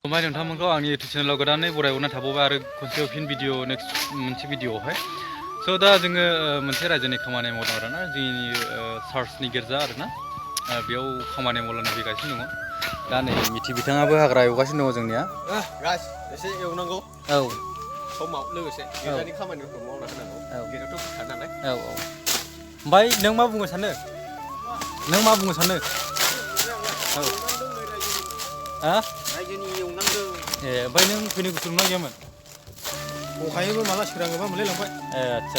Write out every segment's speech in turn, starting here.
खुलुमबाय नोंथांमोनखौ आंनि इउटुब चेनेलाव गोदानै बरायहरना थाबावबाय आरो खनसे फिन भिडिअ नेक्स्ट मोनसे भिडिअआवहाय स' दा जोङो मोनसे रायजोनि खामानि मावदों आरोना जोंनि चार्चनि गिर्जा आरोना बेयाव खामानि मावलायना फैगासिनो दङ दा नै मिथि बिथाङाबो हाग्रा एवगासिनो दङ जोंनिया गास एसे एवनांगौ औ समाव लोगोसे गिर्जानि खामानिफोरखौ मावना होनांगौ गिर्जायाथ' फुखा नालाय औ औ ओमफ्राय नों मा बुंनो सानो नों मा बुंनो सानो औ हा रायजोनि एवनांगौ ए ओमफ्राय नों फैनो गोसो दंना गैयामोन अखायोबो माला सोराङोबा मोनलायलांबाय ए आदसा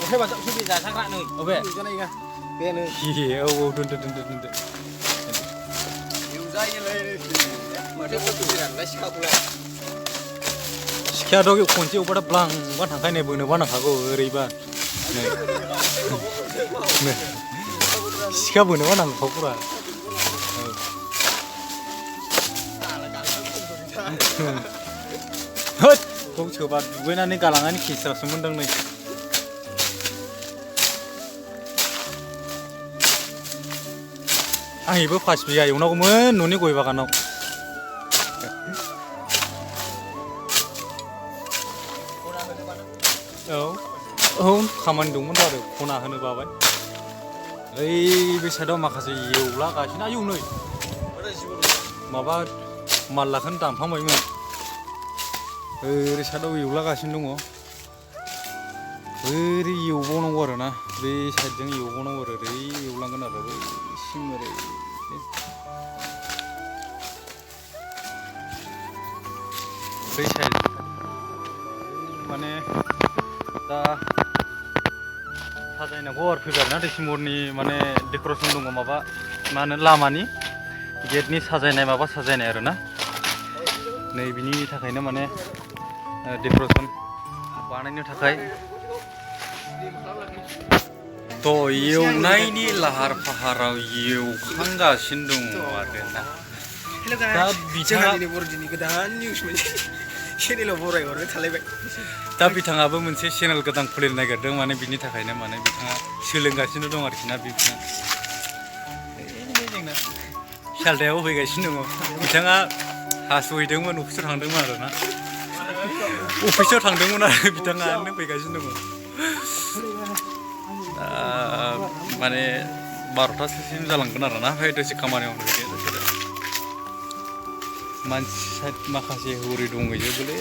अखाय बाजाबसो बे जाजाग्रा नै अबे एवजानाय नङा बेनो औ औ दोनदो एवजायोलै माथो बथ'फैनानैलाय सिखाखौलाय सिखायाथ' खनसे एवबाथाय ब्लां बा थांखायनाय बोनोबा नांखागौ ओरैबा नै सिखा बोनोबा नांखागौरा होद बेखौ सोरबा दुगैनानै गालांनानै खेस्रासो मोनदों नै आंनिबो 5 बिगा एवनांगौमोन न'नि गय बागानाव औ खामानि दंमोन आरो खना होनो बाबाय ओइ बे साइडआव माखासे एवलागासिनो आयौ नै माबा माल्लाखौनो दानफांबायमोन ओरै साइडआव एवलागासिनो दङ ओरै एवबावनांगौ आरोना बे साइडजों एवबावनांगौ आरो ओरै एवलांगोन आरो बैसिम ओरै बै साइड माने दा साजायनांगौ आरो फैबाय आरोना डिसेम्बरनि माने डेक'रेसन दङ माबा मा होनो लामानि गेटनि साजायनाय माबा साजायनाय आरोना नै बिनि थाखायनो माने डेक'रेसन बानायनो थाखाय थ' एवनायनि लाहार फाहाराव एवखांगासिनो दङ आरोना दा बिथाङा बर'दिननि गोदान निउस मोनसे चेनेलाव बरायहरनो थालायबाय दा बिथाङाबो मोनसे चेनेल गोदान खुलिनो नागिरदों माने बिनि थाखायनो माने बिथाङा सोलोंगासिनो दं आरोखि ना बिथाङा जोंना सालदायाव फैगासिनो दङ बिथाङा हासुहैदोंमोन अफिसाव थांदोंमोन आरोना अफिसाव थांदोंमोन आरो बिथाङा फैगासिनो दङ माने 12थासिम जालांगोन आरोना ओमफ्राय दसे खामानि मावनो फैदों मानसि माखासे हरै दंहैजोबोलै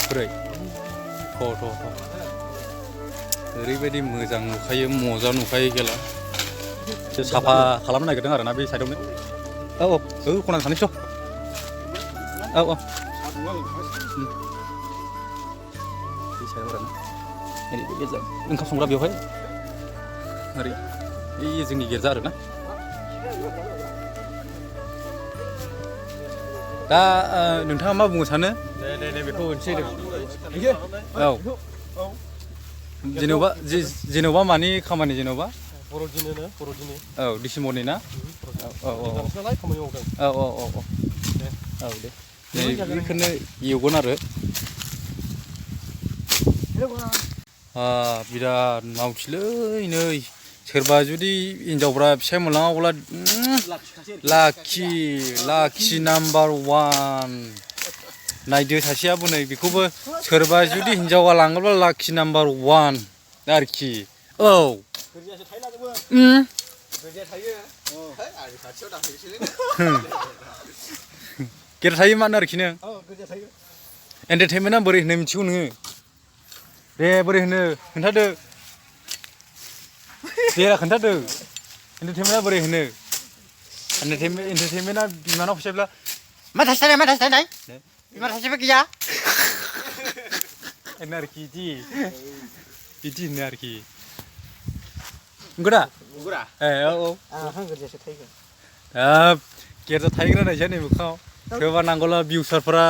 बोरै ओरैबायदि मोजां नुखायो मजा नुखायो गेला साफा खालामनो नागिरदों आरोना बे साइडआवनो औ खनानै थांनोसै औ बे साइडआव आरोना ओरै बे गिर्जा ओंखाम संग्रा बेवहाय ओरै बे जोंनि गिर्जा आरोना दा नोंथाङा मा बुंनो सानो दे बेखौ होनसै औ जेन'बा मानि खामानि जेन'बा बर'दिननि औ डिसेम्बरनि ना खामानि मावदों औ दे बेखौनो एवगोन आरो बिराद मावथिलै नै सोरबा जुदि हिनजावफ्रा फिसाइ मोनलाङाब्ला लाखि नाम्बार 1 नायदो सासेयाबो नै बेखौबो सोरबा जुदि हिनजावा लाङोब्ला लाखि नाम्बार 1 आरोखि औ गिर्जा थायो मानो आरोखि नों एन्टारटेनमेन्टआ बोरै होनो मिथिगौ नोङो दे बोरै होनो खोन्थादो दे खोन्थादो एन्टारटेनमेन्टआ बोरै होनो एन्टारटेनमेन्टआ बिमानाव फैसाब्ला मा थासिनाय बिमा थाइसेबो गैया होनो आरोखि बिदि होनो आरोखि नंगौदा औ गिर्जा थाहैग्रा नायसै नै मोखाङाव सोरबा नांगौला भिउसारफोरा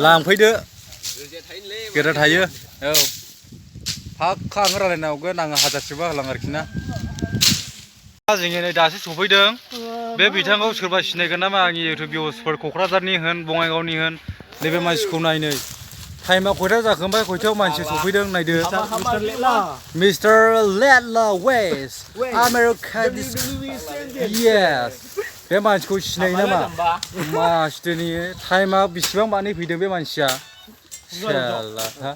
लांफैदो गिर्जा थायो औ फाक्का आङो रायलायनांगोन आङो 1000सोबा होलां आरोखि ना जोङो नै दासो सफैदों बे बिथांखौ सोरबा सिनायगोन नामा आंनि इउटुब भिउसफोर क'क्राझारनि होन बङाइगावनि होन नैबे मानसिखौ नायनो टाइमा खयथा जाखो ओमफ्राय खयथायाव मानसि सफैदों नायदो मिस्टार लेटला वेस्ट आमेरिका येस बे मानसिखौ सिनायो नामा मासदिनि टाइमा बेसेबां बानै फैदों बे मानसिया साला हा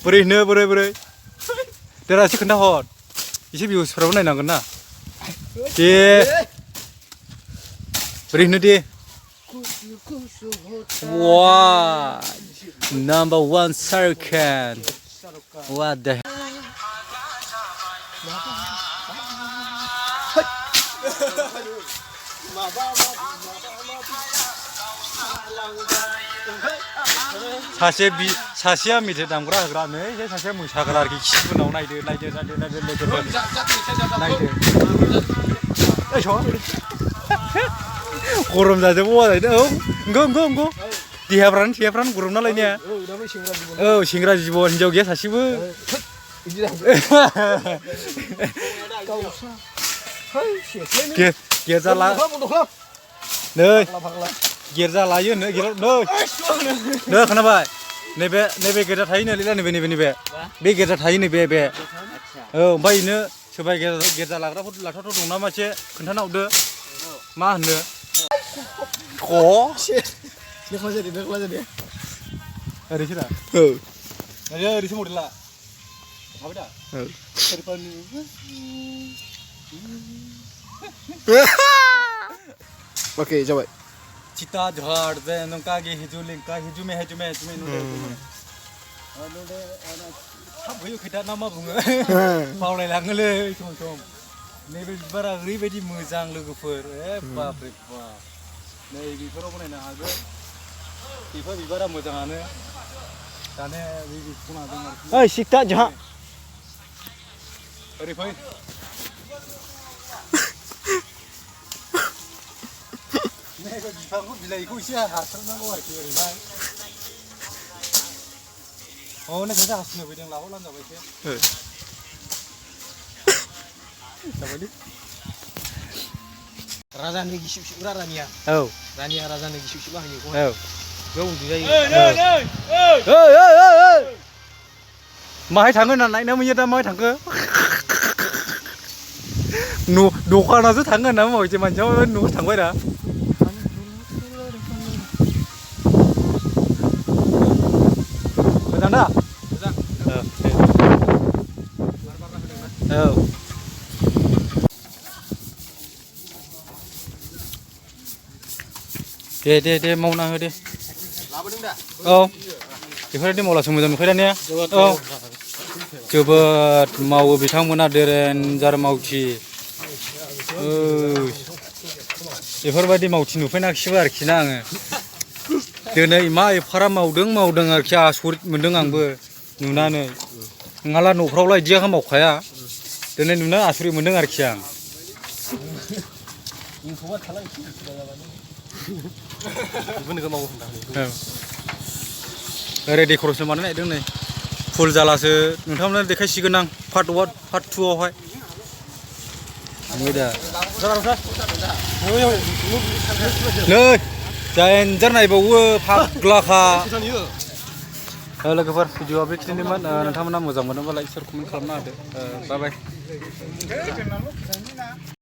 बोरै होनो बोरै देरासो खोन्थाहर एसे भिउसफोराबो नायनांगोन ना दे बोरै होनो दे Wow, number one Shahrukh Khan. What the heck? सासेया मेथाइ दामग्रा होग्रानो एसे सासेया मोसाग्रा आरोखि खिबुनाव नायदो गरम जाजोबो जाहैदों औ नंगौ देहाफ्रानो गरम नालाय ने औ सेंग्रा जिबन हिनजाव गैया सासेबो गिर्जा नै गिर्जा लायो नै खोनाबाय नैबे गिर्जा थायो नैबे बे गिर्जा थायो नैबे औ ओमफ्राय इनो सोरबा गिर्जा लाग्राफोर लाथावथाव दं नामा एसे खोन्थाना हरदो मा होनो ओरैसो दा ओरैसो मडेला हाबाय दा Oke, coba. Cita dhar de nongka ge hijume node थाब होयो खैथा ना मा बुङो बावलायलाङोलै सम नैबे बिबारा ओरैबायदि मोजां लोगोफोर बाप रे बाप नै बेफोराव बनायनो हागोन बेफोर बिबारा मोजाङानो दाने बे बिखौना दं आरोखि ओइ सिकता जहा ओरै फै नैबे बिफांखौ बिलाइखौ एसे हास्रांनांगौ आरोखि ओरैहाय Oh, ini saya hasilnya beda yang lawan lah, baik ya. Apa ini? Raja nih gisuk Rania. Oh. Rania Raja nih gisuk bah ini. Oh. Gak untuk dia. Mahai thằng nào nãy nó mới mahai thằng cơ. Nụ khoa nó rất thằng nào mà chỉ mà cháu nụ thằng quay đã. Betul dah? Betul. Oh. Deh mau nang deh. Labonin dah. Oh. Beफोरबायदि मावलासो मोजां नुखायो दानिया औ जोबोद मावो बिथांमोना देरेन्जार मावथि बेफोरबायदि मावथि नुफैनाखिसैबो आरोखि ना आङो दिनै मा एफाराब मावदों आरोखि आसरित मोनदों आंबो नुनानै नङाला न'फ्रावलाय इदिया मावखाया दिनै नुना आसरित मोनदों आरोखि आं ओरै डेक'रेसन बानायनो नागिरदों नै फुल जालासो नोंथांमोननो देखायसिगोन आं पार्ट 2 आवहाय नै देन्जार नायबावो फाग्लाखा लोगोफोर भिडिअआ बेखिनिमोन नोंथांमोना मोजां मोनोब्ला लाइक शेयार कमेन्ट खालामना होदो बाय बाय